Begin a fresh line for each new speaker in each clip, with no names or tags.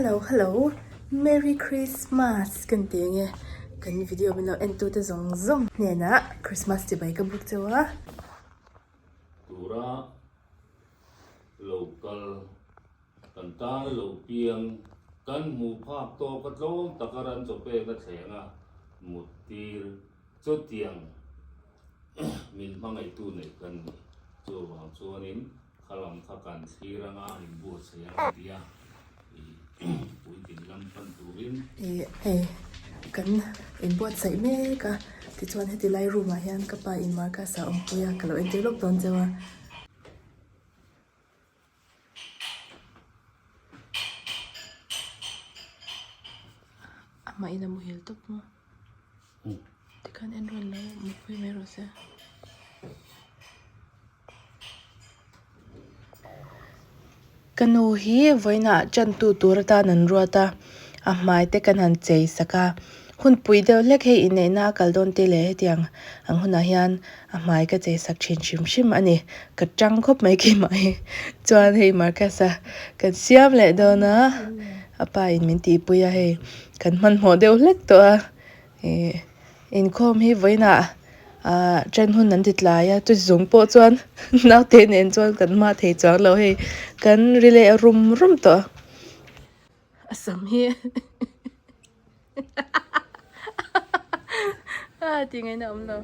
Hello hello Merry Christmas kan ti enge kan video min lo en tu te zawng zawng hnenah Christmas chibai ka buk cheu a.
Tura lo kal kan tan lo piang kan hmuh phak tawk a tlawm taka ran chaw pek a thleng a mut tir chutiang min hmangaihtu neih kan ni chuvang chuanin Kha lam kha kan thlir anga an inbuatsaih ang a ti a, ih puitling lam pan turin.
Ih hei kan inbuatsaih mek a, tichuan heti lai room ah hian ka pa in Marcus a awmpui a, ka lo entir lawk dawn cheu a. Amah in a muhil tawp maw? Tikhan en rawn lo mutpui mai rawh se. Ka nu hi vawiinah chantu tur atan an ruat a, a hmai te kan han chei sak a, hunpui deuh hlek hei inneihna a kal dawn te leh hetiang ang hunah hian a hmai ka chei sak thin hrim hrim a ni. Ka tang khawp mai keimah hi chuan hei Marcus-a kan siam leh dawn a, a pa in min tihpui a hei kan hmanhmawh deuh hlek tawh a. Ih inkhawm hi vawiinah ah ṭan hun an ti tlai a chu zung pawh chuan naute nen chuan kan hma thei chuang lo hei kan ri leh rum rum tawh a sam hi a tih ngaihna a awm lo.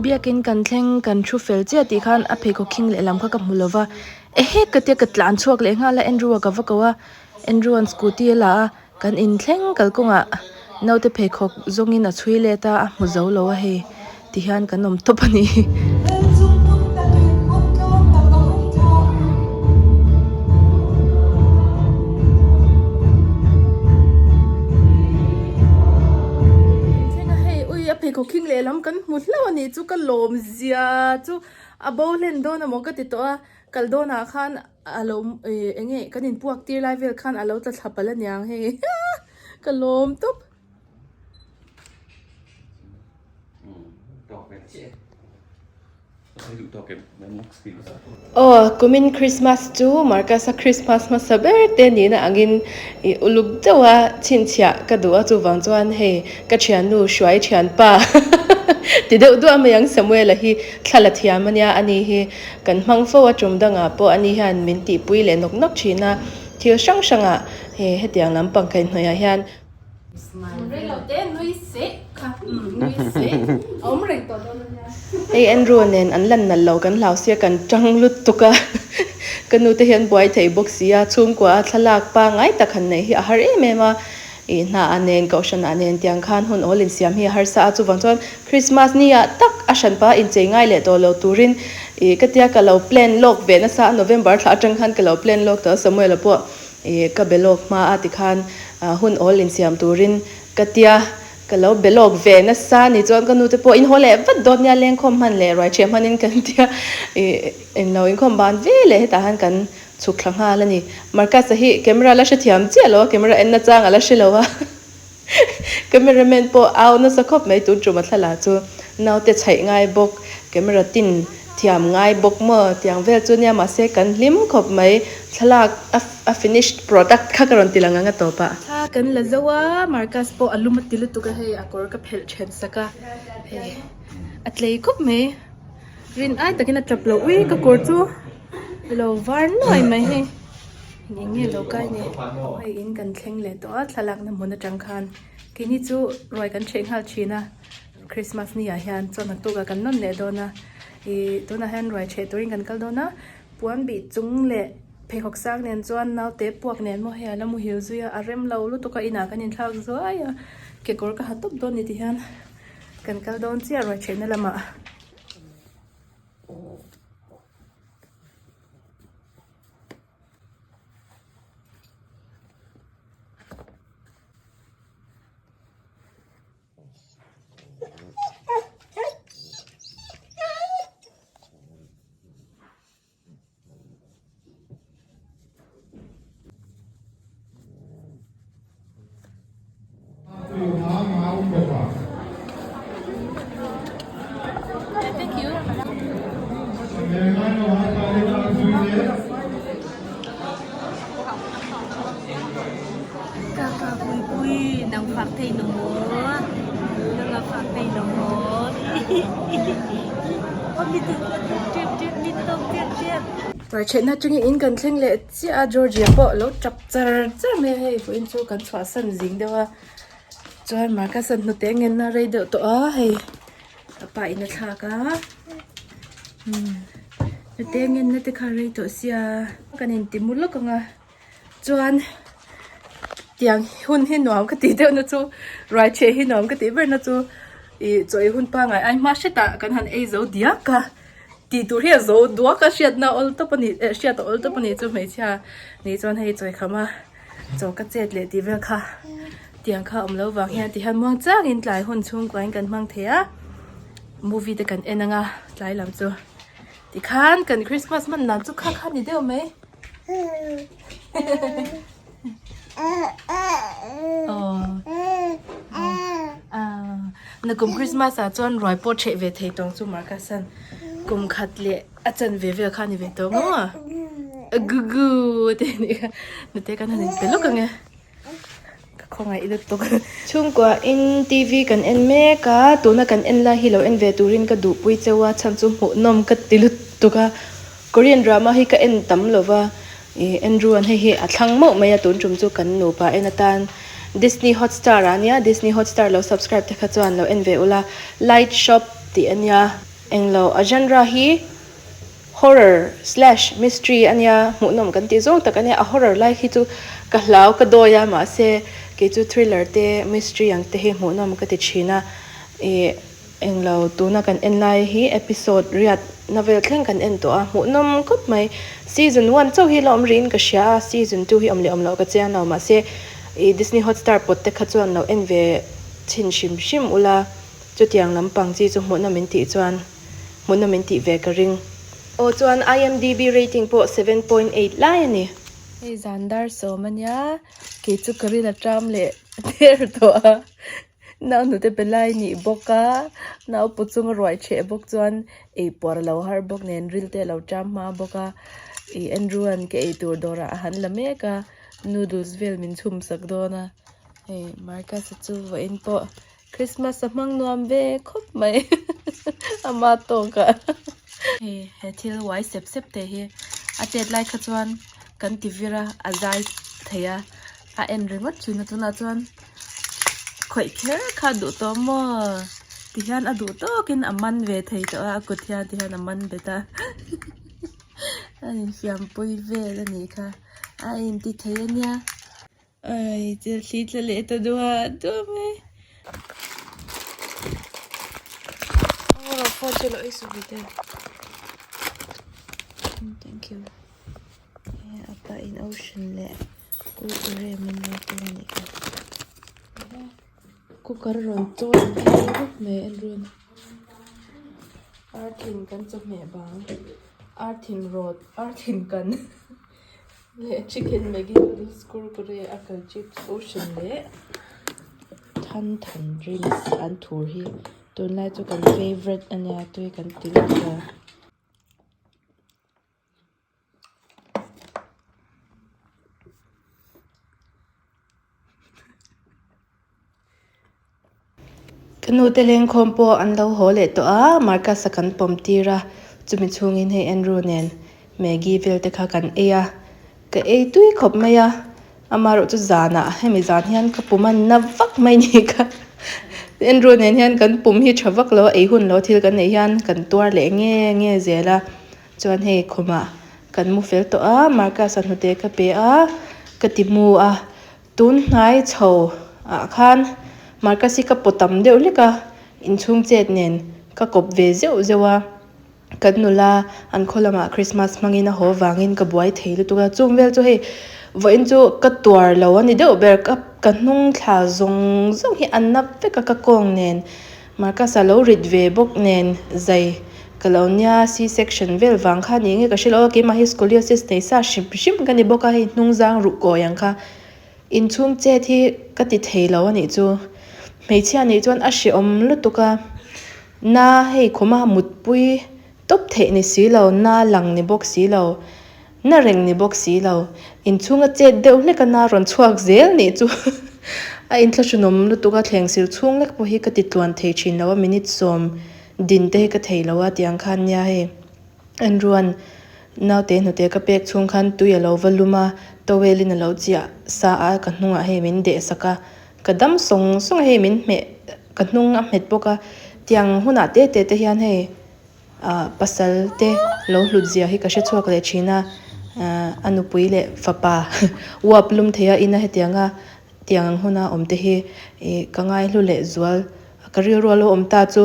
Biakin kan thleng kan thu fel chiah tih khan a pheikhawk khing lehlam kha ka hmu lo va ehe ka tia ka tlan chhuak leh nghal a Andrew a ka va ko a Andrew an scooty a la a kan inthleng kalkawngah naute pheikhawk zawngin a chhui let a a hmu zo lo a hei ti hian kan awm tawp a ni. Thlenga hei ui a pheikhawk khing lehlam kan hmu hlauh a nih chu ka lawm zia chu a bo hlen dawn amaw ka ti tawh a kal dawnah khan a lo ih eng nge kan inpuak tir lai vel khan a lo tla thla palh aniang hei ka lawm tawp. Aw kumin Christmas chu Marcus-a Christmas hmasa ber te nihna angin ih uluk deuh a chhinchhiah ka duh a chuvang chuan hei ka thiannu hruai thianpa ti deuh duah mai ang Samuel-a hi thla la thiam ania ani hi kan hmang fo a tum dangah pawh ani hian min tihpui leh nawk nawk thin a thil hrang hrangah hetiang lampang kaihhnawih ah hian Hei Andrew nen an lan nalh lo kan hlau sia kan tang lutuk a ka nu te hian buai thei bawk si a chhungkua a thlalak pangngai tak han neih hi a har em em a ih hna ah nen kohhran ah nen tiang khan hun awl insiam hi a harsa a chuvang chuan Christmas ni ah tak a hranpa inchei ngai leh tawh lo turin ih ka tia ka lo plan lawk ve nasa a November thla atang khan ka lo plan lawk tawh a Samuel-a pawh Ih ka be lawk hma a tikhan hun awl insiam turin ka tia ka lo be lawk ve nasa ni chuan ka nute pawh inhaw leh vat dawt nia lengkhawm hman leh ruai ṭhiah hmanin kan tia ih englo inkhawm ban ve leh hetah han kan chhuk thla nghal a ni. Marcus-a hi camera la hrethiam chiah lo a camera en nachang a la hre lo a. Camera man pawh au nasa khawp mai tun tum a thla chu naute chhaih ngai bawk camera tin thiam ngai bawk maw tiang vel chu nia mahse kan hlim khawp mai thlalak a finished product kha ka rawn ti lang ang a tawp ah. Thla kan la zo a Marcus pawh a lum a ti lutuk a hei a kawr ka phelh then sak a hei a tlei khawp mai rin ai takin a tap lo ui ka kawr chu lo var nuai mai hei. Eng nge lo kai ni? Hei in kan thleng leh tawh a thlalakna hmun atang khan keini chu ruai kan ṭheh nghal thin a Christmas ni ah hian chuan naktuk ah kan nawn leh dawn a ih tunah hian ruai ṭheh turin kan kal dawn a puan bih chung leh pheikhawk sang nen chuan naute puak nen maw hei a la muhil zui a a rem lo lutuk a inah kan inthlak zuai a kekawr ka ha tawp dawn ni tihian kan kal dawn chiah ruai ṭhehna lamah.
Nang fak thei lo maw? Nang a fak thei lo maw? Aw mi tawk tep tep mi tawk tep tep.
Ruaichhehna atangin in kan thleng leh chiah a, Georgia pawh a lo tap char char mai a, hei vawiin chu kan chhuahsan zing deuh a, chuan Marcus-a hnute ngenna rei deuh tawh a, hei a pa in a thlak a, umm hnute ngenna te kha rei tawh sia kan inti mu lawk ang a. Chuan tiang hun hi nuam ka tih deuh na chu ruaichheh hi nuam ka tih ber na chu ih chaw ei hun pangai ai hma hretah kan han ei zo diak a tih tur hi a zo duak a hriatna awl tawp a ni eh hriat a awl tawp a ni chu hmeichhia nih chuan hei chawi kham a chaw ka chet leh tih vel kha tiang kha awm lo vang hian ti hian muang changin tlai hun chhungkuain kan hmang thei a movie te kan en anga tlai lam chu tikhan kan Christmas hman dan chu kha kha ni deuh mai. Nakum Christmas ah chuan ruai pawh ṭheh ve thei tawng chu Marcus-a'n kum khat leh a chan ve vel kha a ni ve tawh maw? Gugu te a nih kha nute kan han inpe lawk ang e. Ka khawngaih lutuk. Chhungkua in TV kan en mek a, tuna kan en lai hi lo en ve turin ka duhpui cheu a, chhan chu hmuhnawm ka ti lutuk a. Korean drama hi ka en tam lo va, ih Andrew an hei hi a thlang mauh mai a, tun tum chu kan nupa en atan Disney Hotstar ah ania, Disney Hotstar lo subscribe te kha chuan lo en ve ula, Light Shop tih ania, englo a genre hi. Horror slash mystery a nia hmuhnawm kan tih zawng tak a nia a horror lai khi chu ka hlau ka dawi a mahse kei chu thriller te mystery ang te hi hmuhnawm ka ti thin a ih englo tuna kan en lai hi episode riat na vel thleng kan en tawh a hmuhnawm khawp mai season one chauh hi la awm rihin ka hria a season two hi awm leh awm loh ka chiang lo mahse ih Disney Hotstar pawt te kha chuan lo en ve chhin hrim hrim ula chutiang lampang chi chu hmuhnawm in tih chuan. Hmuhnawm in tih ve ka ring. Aw chuan IMDb rating pawh 7.8 lai a ni. Hei zan dar sawm a nia, kei chu ka rin a ṭam leh der tawh a, nau hnute pe lai nih bawk a, nau pu chunga ruai ṭheh bawk chuan ei puar a lo har bawk nen ril te a lo ṭam hma bawk a, ih Andrew an ka ei tur dawrah a han la mek a, noodles vel min chhum sak dawn a, hei Marcus-a chu vawiin pawh Christmas a hmang nuam ve khawp mai ama tawk ah hei he thil uai sep sep te hi a chet lai kha chuan kan ti vir a a zai thei a a en ringawt thin a tunah chuan khawih kher kha a duh tawh maw ti hian a duh tawkin a man ve thei tawh a a kut hian ti hian a man bet a a infiampui vel a nih kha a inti thei a nia. Ai thil thli tla leh ta duah duah mai. Oh, phone chu lo ei su vite. Thank you. Apa in ocean leh kurkure min lo pe a nih kha. Cooker rawn chawi phei vek mai a run. Arthin kan chawhmeh bang. Arthin rawt, arthin kan. Leh chicken maggi noodles kurkure apple chips ocean leh than than drinks an thur hi tunlai chu kan favourite a nia tui kan ti lutuk a. Ka nu te lengkhawm pawh an lo haw leh tawh a, Marcus-a kan pawm tir a, chumi chhungin hei Andrew nen Maggie vel te kha kan ei a, ka ei tui khawp mai a, amaherawh chu zanah hemi zan hian ka pum a na vak mai ni kha Andrew nen hian kan pum hi tha vak lo a, ei hun lo thil kan neih hian kan tuar leh nge nge zel a, chuan hei khumah kan mu fel tawh a, Marcus-a hnute ka pe a, ka ti mu a. Tun hnai chho ah khan Marcus hi ka paw tam deuh hlek a, inchhung chet nen ka kawp ve zeuh zeuh a, kan nula an khaw lamah Christmas hmangin a haw vangin ka buai thei lutuk a, chung vel chu hei vawiin chu ka tuar lo a ni deuh ber, ka ka hnung thla zawng zawng hi a nap vek a ka kawng nen Marcus a lo rit ve bawk nen zai ka lo nia C section vel vang kha ni nge ka hre lo a keimah hi scoliosis nei sa hrim hrim ka ni bawk a hei hnung zang ruh kawi ang kha inchhung chet hi ka ti thei lo a nih chu hmeichhia nih chuan a hrehawm lutuk a na hei khuma mutpui tawp theih ni si lo na lang ni bawk si lo na reng ni bawk si lo inchhunga chet deuh hlek a na rawn chhuak zel nih chu. A inthlahrunawm lutuk a thleng sil chhung lek pawh hi ka ti tluan thei thin lo a, minute sawm din te hi ka thei lo a tiang khan nia hei. Andrew-a'n naute hnute ka pek chhung khan tui a lo va lum a, towel in a lo chiah sa a, ka hnungah hei min deh sak a, ka dam sawng sawng a hei min hmeh ka hnung a hmet bawk a, tiang hunah te te te hian hei ah pasal te lo hlut zia hi ka hre chhuak leh thin a, a nupui leh fapa uap lum thei a ina hetianga tiang ang huna awm te hi ih ka ngaihlu leh zual ka rilru a lo awm ta chu.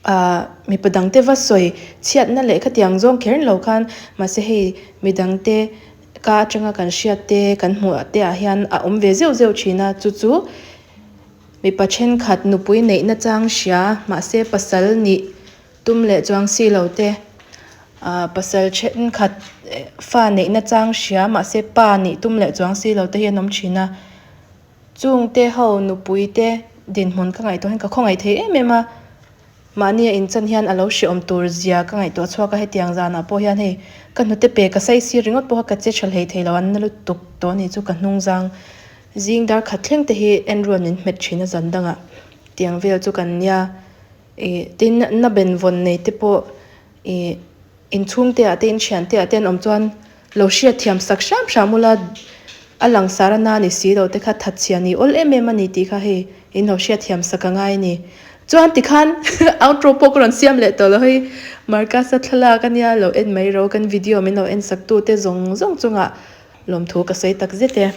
Ahh mipa dangte va sawi chhiatna leh khatiang zawng kher lo khan mahse hei midangte ka atanga kan hriat te kan hmuh te ah hian a awm ve zeuh zeuh thin a chu chu mipa thenkhat nupui neihna chang hria mahse pasal nih tum leh chuang si lo te ahh pasal thenkhat fa neihna chang hria mahse pa nih tum leh chuang si lo te hi an awm thin a. Chungte ho nupui te dinhmun ka ngaihtuah hian ka khawngaih thei em em a, mahni a inchan hian a lo hrehawm tur zia ka ngaihtuah chhuak a, hetiang zanah pawh hian hei ka hnute pe ka sai sir ringawt pawh kha ka che tha hlei thei lo, an na lutuk tawh a ni chu ka hnung zang zing dar khat thleng te hi Andrew-a'n min hmet thin a zan dangah tiang vel chu kan nia ih tin na benvawn nei te pawh ih Inchhungte ah te inthian te ah te an awm chuan lo hriat thiam sak hram hram ula a langsar a na ni si lo te kha thatchhia ni awl em em a ni tih kha hei in lo hriat thiam sak a ngai a ni. Chuan tikhan outro pawh ka rawn siam leh tawh lo hei Marcus-a thlalak a nia lo en mai ro kan video min lo en sak tu te zawng zawng chungah lawmthu ka sawi tak zet e.